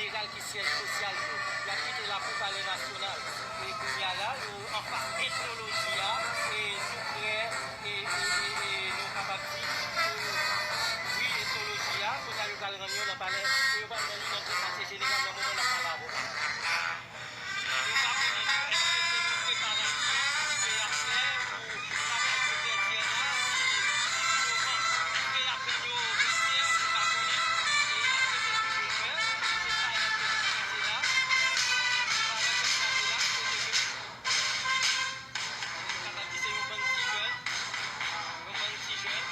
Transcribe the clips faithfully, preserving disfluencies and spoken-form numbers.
Jeneral ki syèj sosyal yo. Y ap kite la pou Palè Nasyonal. E kounye a la, yo anfas etnoloji a, e tou prè, e, e, e, e nou kapab di, e, wi, etnoloji a, kounye a yo pral rann yo nan palè, e yo pral rann yo nan katye jeneral nan moman n ap pale avè w. Yo pa konnen tou èske se yon preparasyon ke y ap fè pou travay pwofèt Yè a, si, si novanm. Èske y ap rann yo Kretyen, nou pa konnen. E y ap rete toujou frè. Se paran k ap kraze la. Se paran k ap kraze la. Kote ke nou kapab di se yon bann ti jèn. Yon bann ti jèn.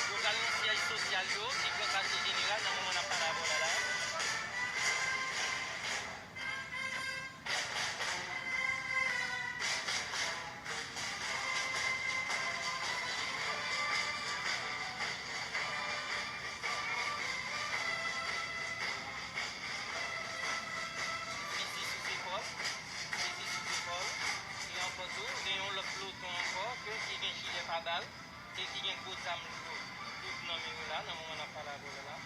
Yo pral nan syèj sosyal yo, ki pran katye jeneral nan moman n ap pale avè w la la. Fizi sou zepòl, fizi sou zepòl. E ankò tou, gen yon lòt ploton ankò ke ki gen jilè pa bal e ki gen gwo zam lou, lou nan men yo la, nan moman n ap pale avè w la la.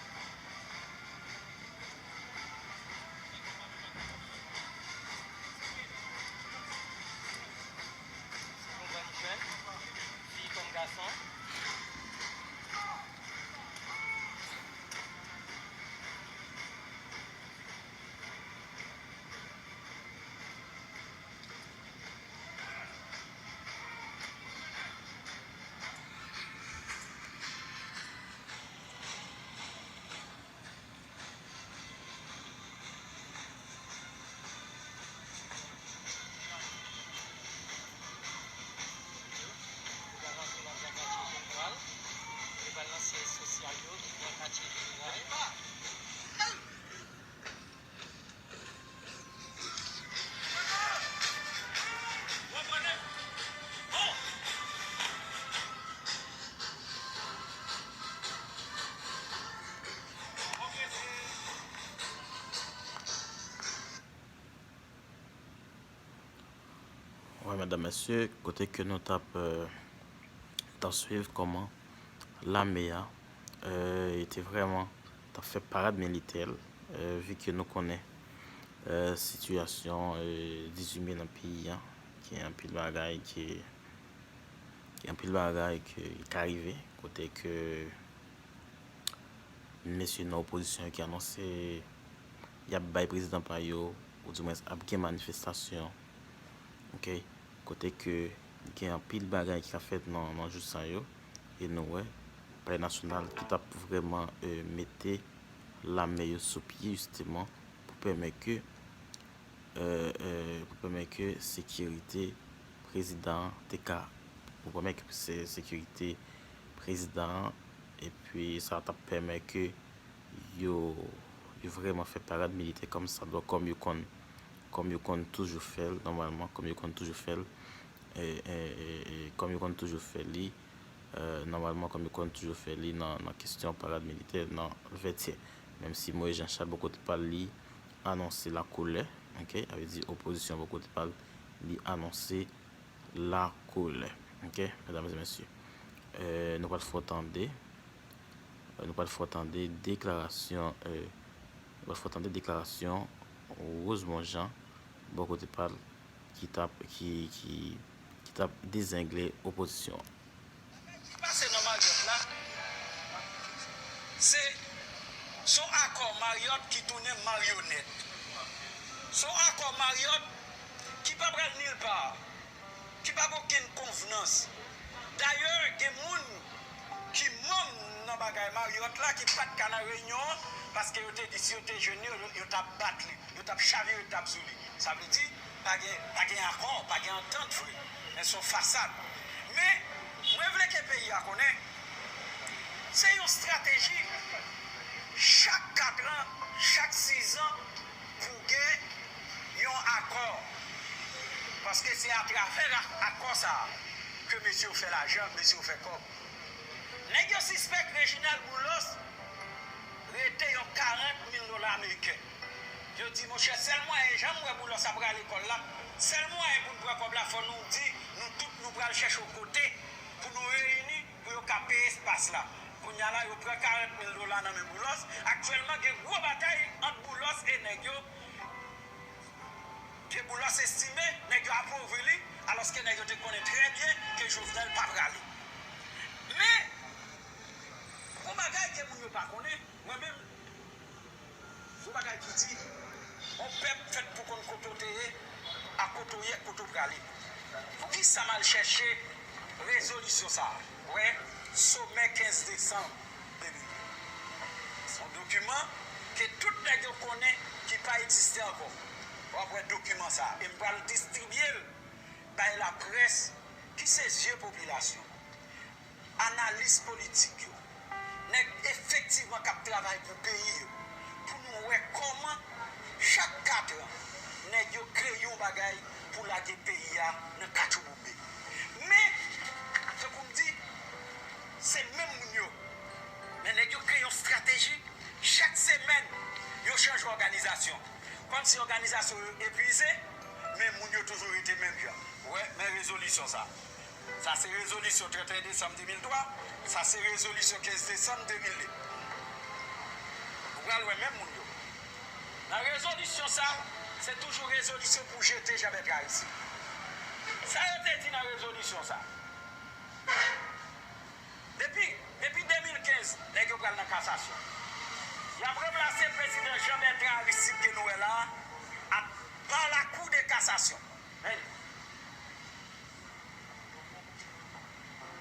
Se yon bann jèn, fi kòm gason. Yo pral rantre nan katye jeneral. Yo pral nan syèj sosyal yo ki gen katye jeneral. Wi, medam, mesye, kote ke nou t ap, euh, t ap swiv kòman lame a, euh, te vrèman t ap fè parad militè l, euh, vi ke nou konnen, euh, sitiyasyon, euh, dizuit me nan peyi a, gen anpil bagay ke, gen anpil bagay ke ka rive, kote ke mesye nan opozisyon yo ki anonse y ap bay prezidan pa yo, oudimwens ap gen manifestasyon, ok, kote ke gen anpil bagay ki ka fèt nan, nan jou sa yo, e nou wè Palè Nasyonal ki t ap vrèman, euh, mete lame yo sou pye, jisteman, pou pèmèt ke, euh, euh, pou pèmèt ke sekirite prezidan an te ka, pou pèmèt ke se, sekirite prezidan an, epi sa t ap pèmèt ke yo, yo vrèman fè parad militè kòmsadwa, kòm yo konn, kòm yo konn toujou fè l, nòmalman, kòm yo konn toujou fè l, e, e, e, e, kòm yo konn toujou fè li, euh, nòmalman, kòm yo konn toujou fè li nan, nan kesyon parad militè, nan vètyè. Menm si Moïse Jean Charles, bò kote pa l, li anonse lakolè, ok? Sa vle di opozisyon, bò kote pa l, li anonse lakolè, ok? Medam e mesye, euh, nou pral fè w tande, euh, nou pral fè w tande deklarasyon, euh, nou pral fè w tande deklarasyon Rosemond Jean, bò kote pa l, ki t ap, ki, ki, ki t ap dezengle opozisyon an. Ki pase nan Marriott la, se, se yon akò Marriott ki tounen maryonèt. Se yon akò Marriott ki pa pral nilpa, ki pa gen okenn konvenans. Dayè, gen moun ki manm nan bagay Marriott la ki pa t ka nan reyinyon an, paske yo te di si yo te jwenn li, yo, yo t ap bat li, yo t ap chavire, yo t ap sou li. Sa vle di, pa gen, pa gen akò, pa gen antant vre. Men se yon fasad. Men, mwen vle ke peyi a konnen, se yon estrateji. Chak kat an, chak sizan, pou gen yon akò. Paske se atravè ak-, akò sa a ke mesye yo fè lajan, mesye yo fè kòb. Nèg yo sispèk Reginald Boulos rete yon karant mil dola ameriken. Yo di, monchè, sèl mwayen, jan m wè Boulos ap rale kò l la, sèl mwayen pou n pran kòb la, fò nou di, Nou tout nou pral chèche yon kote pou nou reyini pou yo ka peye espas la. Kounye a la, yo pran karant mil dola nan men Boulos. Aktyèlman, gen gwo batay ant Boulos e nèg yo. Ke Boulos estime nèg yo apovri li, alòske nèg yo te konnen trè byen ke Jovenel pa prale. Men, yon bagay ke moun yo pa konnen, mwen menm, yon bagay ki di, yon pèp fèt pou konn kote w te ye, ak kote w ye, kote w prale. Poukisa m al chèche rezolisyon sa a? Wè, somè kenz desanm de mil. Se yon dokiman ke tout nèg yo konnen ki pa egziste ankò. W ap wè dokiman sa a. E m pral distribye l bay laprès ki se zye popilasyon, analis politik yo, nèg efektivman k ap travay pou peyi yo, pou nou wè kòman chak katran nèg yo kreye yon bagay pou lage peyi a nan katchouboube. Men, tankou m di, se menm moun yo. Men nèg yo kreye yon estrateji, chak semèn, yo chanje òganizasyon. Kòmsi òganizasyon yo epuize, men moun yo toujou rete menm jan. Wè, men rezolisyon sa. Sa se rezolisyon trannteyen desanm de mil twa, sa se rezolisyon kenz desanm de mil de. Ou pral wè menm moun yo. Nan rezolisyon sa, se toujou rezolisyon pou jete Jean Bertrand Aristide. Sa yo te di nan rezolisyon sa? Depi, depi de mil kenz, nèg yo pral nan kasasyon. Y ap ranplase prezidan Jean Bertrand Aristide ke nou wè la a, pa la Cour de cassation. Men,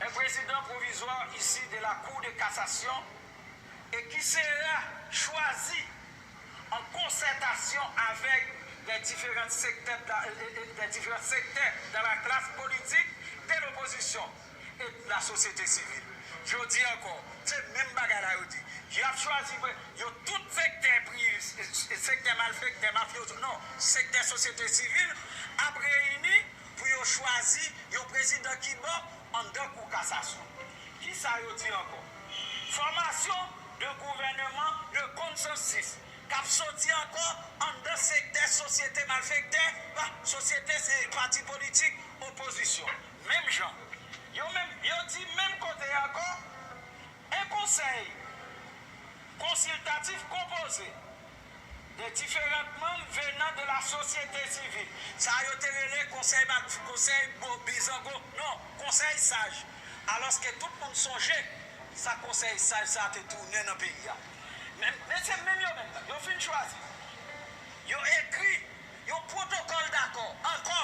un président provisoire issu de la Cour de cassation et qui sera choisi en concertation avec les différents secteurs de la, euh, euh, des différents secteurs de la classe politique, de l'opposition et de la société civile. Jodi ankò, se menm bagay la yo di. Y ap chwazi, yo tout sektè prive, sektè malfektè, mafyozo, non, sektè sosyete sivil ap reyini pou yo chwazi yon prezidan ki bon anndan kou kasasyon. Kisa yo di ankò? Fòmasyon de gouvèneman de konsansis k ap soti ankò anndan sektè sosyete malfektè, pa, sosyete se pati politik opozisyon. Menm jan. Yo menm, yo di menm kote ankò, un conseil consultatif composé de différents membres venant de la société civile. Sa yo te rele konsèy, konsèy bizango, non, konsèy saj. Alòske tout moun sonje sa konsèy saj sa te tounen nan peyi a. Men, men se menm yo menm nan, yo fin chwazi. Yo ekri yon pwotokòl dakò ankò,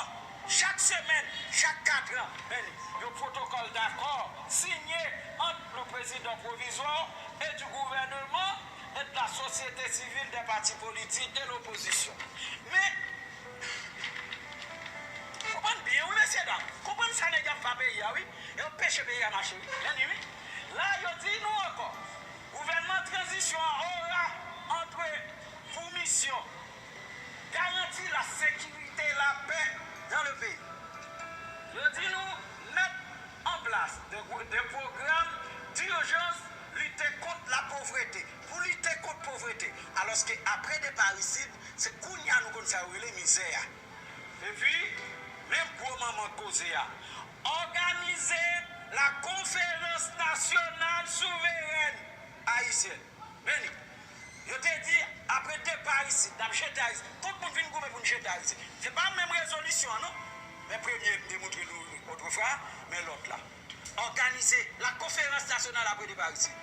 chak semèn, chak katran, men li, yon pwotokòl dakò sinye ant le président provisoire et du gouvernement et de la société civile, des partis politiques, de l'opposition. Men, konprann byen, wi, mesye dam. Konprann sa nèg y ap fè peyi a, wi. Yo peche peyi a mache, wi. Men li, wi. La, yo di nou ankò, gouvènman tranzisyon an ora antre pou misyon garanti la sécurité et la paix dans le pays. Yo di nou met an plas de, de pwogram dijans lite kont lapovrete, pou lite kont povrete. Alòske apre depa Aristide, se kounye a nou konn sa yo rele mizè a. Epi, menm gwo manman koze a, òganize la conférence nationale souveraine haïtienne. Men li, yo te di, apre depa Aristide, n ap jete Aristide. Tout moun vin goumen pou n jete Aristide. Se pa menm rezolisyon an, non. Men premye, m te montre nou otrefwa, men lòt la. Òganize la conférence nationale apre depa Aristide.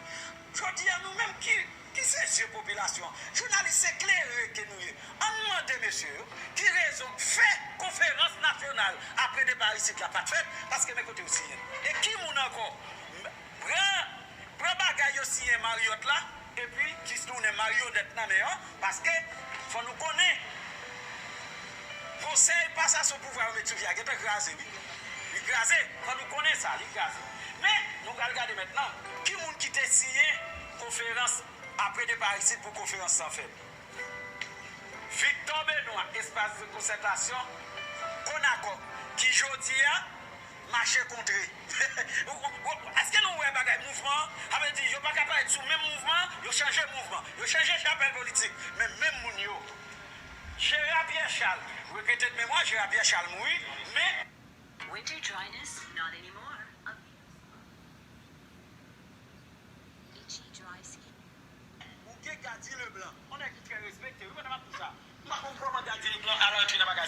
Jodi a, nou menm ki, ki se zye popilasyon an, jounalis eklere ke nou ye, ann mande mesye yo ki rezon fè konferans nasyonal apre depa Aristide la pa t fèt, paske men kote yo siyen l. E ki moun ankò? Pran, pran bagay yo siyen Marriott la, epi ki tounen maryonèt nan men yo, paske fò nou konnen, konsèy pasasyon pouvwa yo met sou pye a gentan kraze, wi. Li kraze, fò nou konnen sa, li kraze. Men, nou pral gade mentnan, ki moun ki te siyen konferans apre depa Aristide pou konferans sa fèt? Victor Benoît, espas de konsètasyon, Konakò, ki jodi a mache kontre. Èske nou wè bagay mouvman an? Sa vle di, yo pa ka parèt sou menm mouvman an, yo chanje mouvman, yo chanje chapèl politik, men menm moun yo. Gérard Pierre Charles, regrete de memwa, Gérard Pierre Charles mouri, men Way to join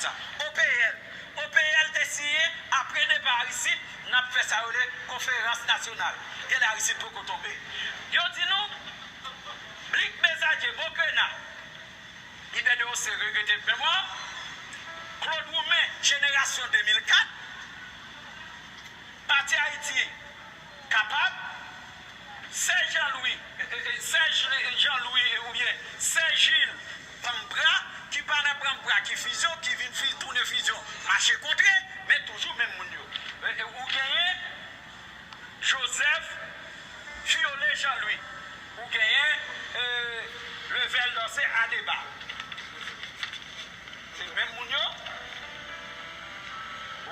sa. O P L. O P L te siyen apre depa Aristide, n ap fè sa yo rele konferans nasyonal. Gen lè Aristide poko tonbe. Yo di nou, Blik Bezadye, Bokrena, Ibè de Ossé, regrete memwa, Claude Roumain, jenerasyon de mil kat, Pati Ayiti kapab, Sèj Jan Lwi, e, e, e, Sèj Jan Lwi, e, oubyen Sèj Jil Pranm Bra, ki pa nan Pranm Bra, ki fizyon, ki vin fi, tounen fizyon, mache kontre, men toujou menm moun yo. E, e, ou genyen Joseph Fiole Jean Louis, ou genyen, e, Level Dorcé Adéba. Se menm moun yo.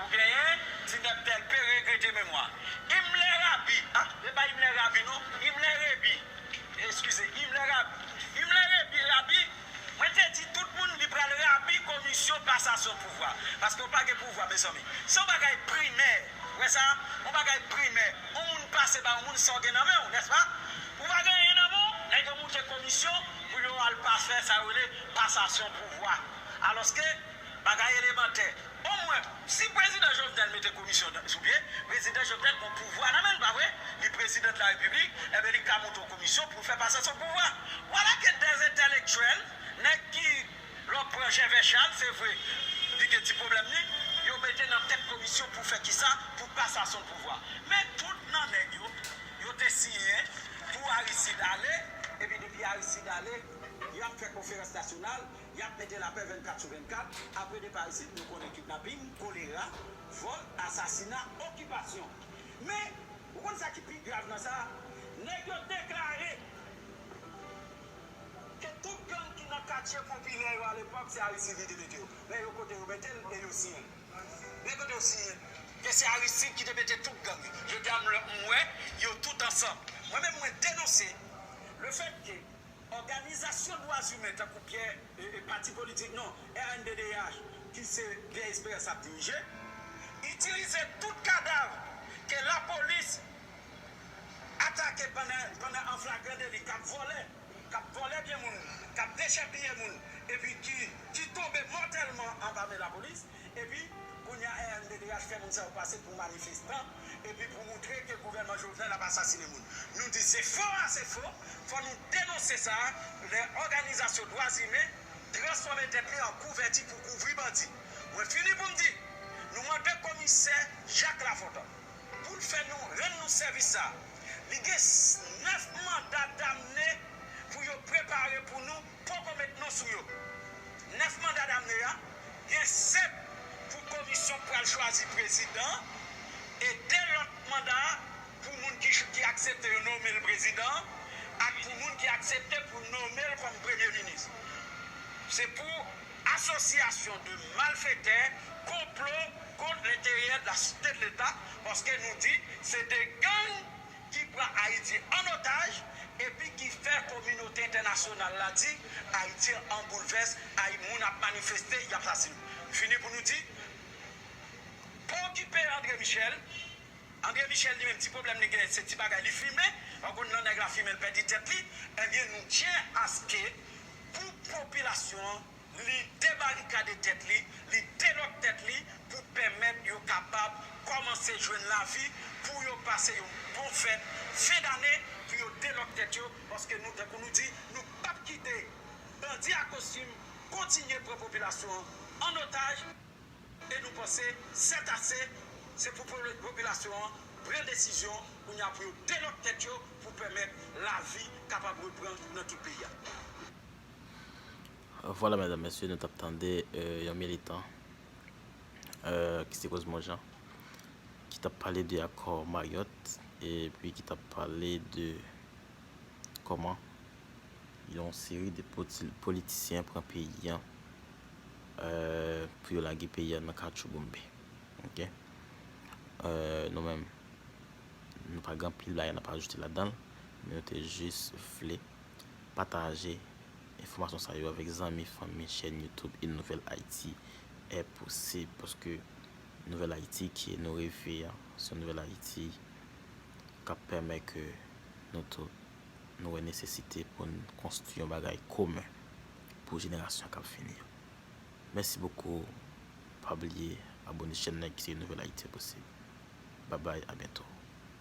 Ou genyen Tinèp Tèlpe, regrete memwa. Imler Rabi, a, se pa Imler Rabi non, Imler Rebi. Eskize, Imler Rabi. Imler Rebi, Rabi, mwen te di tout moun li pral rabi komisyon pasasyon pouvwa. Paske w pa gen pouvwa, mezanmi. Se yon bagay primè. Ou wè sa? Yon bagay primè. Yon moun pase ba yon moun sa w gen nan men w, nèspa? Ou pa gen anyen nan men w, nèg yo moute komisyon pou yo al pa fè sa yo rele pasasyon pouvwa. Alòske, bagay elemantè. Omwen, si prezidan Jovenel mete komisyon nan, sou pye, prezidan Jovenel gon pouvwa nan men l, pa vre? Li prezidan de la repiblik, enben li ka moute yon komisyon pou fè pasasyon pouvwa. Vwala ke dèz entèlektyèl, nèg ki, lè w pran Jèvè Chal, se vre, li gen ti pwoblèm li, yo mete nan tèt komisyon pou fè kisa? Pou pasasyon pouvwa. Men tout nan nèg yo, yo te siyen pou Aristide ale, epi depi Aristide ale, y ap fè konferans nasyonal, y ap mete lapè vennkat sou vennkat. Apre depa Aristide, nou konnen kidnaping, kolera, vòl, asasina, okipasyon. Men, ou konn sa ki pi grav nan sa? Nèg yo deklare ke tout gang ki nan katye popilè yo alepòk, se Aristide ki te mete yo. Men yo kote yo mete l e yo siyen l. Men kote yo siyen l. Ke se Aristide ki te mete tout gang yo. Jodi a m lè m wè yo tout ansanm. Mwen menm mwen denonse le fèt ke òganizasyon dwa imen tankou Pyè, e, e, pati politik non, R N D D H, ki se Pyè Esperans ap dirije, itilize tout kadav ke lapolis atake pandan, pandan an flagran deli, k ap vòlè, k ap vòlè byen moun, k ap dechèpiye moun, epi ki, ki tonbe mòtèlman anba men lapolis, epi kounye a R N D D H fè moun sa yo pase pou manifestan, epi pou moutre ke gouvènman Jovenel ap asasinen moun. Nou di se fo a se fo, fò nou denonse sa, lè òganizasyon dwa imen transfòme tèt li an kouvèti pou kouvri bandi. Mwen fini pou m di, nou mande komisè Jacques Lafontant pou l fè nou, rann nou sèvis sa. Li gen s-, nèf manda damne pou yo prepare pou nou, poko met non sou yo. Nèf manda damne a, gen sèt pou komisyon k pral chwazi prezidan, e de lòt manda pou moun ki, ki aksepte yo nonmen l prezidan, ak pou moun ki aksepte pou nonmen l kòm premye minis. Se pou asosyasyon de malfetè, konplo kont lenterè de la site de Leta, paske nou di se de gang ki pran Ayiti an otaj, epi ki fè kominote entènasyonal la di Ayiti an boulvès, ay moun ap manifeste, y ap sasinen. Fini pou nou di, pa okipe André Michel. André Michel li menm, ti pwoblèm li genyen, se ti bagay li fimen. Ou konn lè nèg la fimen, l pèdi tèt li. Ebyen, nou tyen aske pou popilasyon an, li debarikade tèt li, li delòk tèt li pou pèmèt yo kapab kòmanse jwenn lavi, pou yo pase yon bon fèt fen dane, pou yo delòk tèt yo, paske nou, tankou nou di, nou p ap kite bandi a kostim kontinye pran popilasyon an an otaj, e nou panse sètase, se pou po-, popilasyon an pran desizyon kounye a pou yo delòk tèt yo, pou pèmèt lavi kapab reprann nan tout peyi a. Vwala, medam, mesye, nou t ap tande, e, yon militan, e, ki se Rosemond Jean, ki t ap pale de akò Mayòt, epi ki t ap pale de kòman yon seri de poti-, politisyen pran peyi a, e, pou yo lage peyi a nan katchouboumbe. Ok? E, nou menm, nou pa gen anpil bagay n ap ajoute ladan l, men nou te jis vle pataje enfòmasyon sa yo avèk zanmi, fanmi, chèn YouTube Une Nouvelle Haïti est possible, paske Nouvèl Ayiti ke nou reve a, se yon Nouvèl Ayiti k ap pèmèt ke nou tout, nou wè nesesite pou n konstwi yon bagay komen pou jenerasyon k ap vini yo. Mèsi bokou, Pa bliye abone chèn nan ki se Nouvèl Ayisyen Posib. Babay, a byento.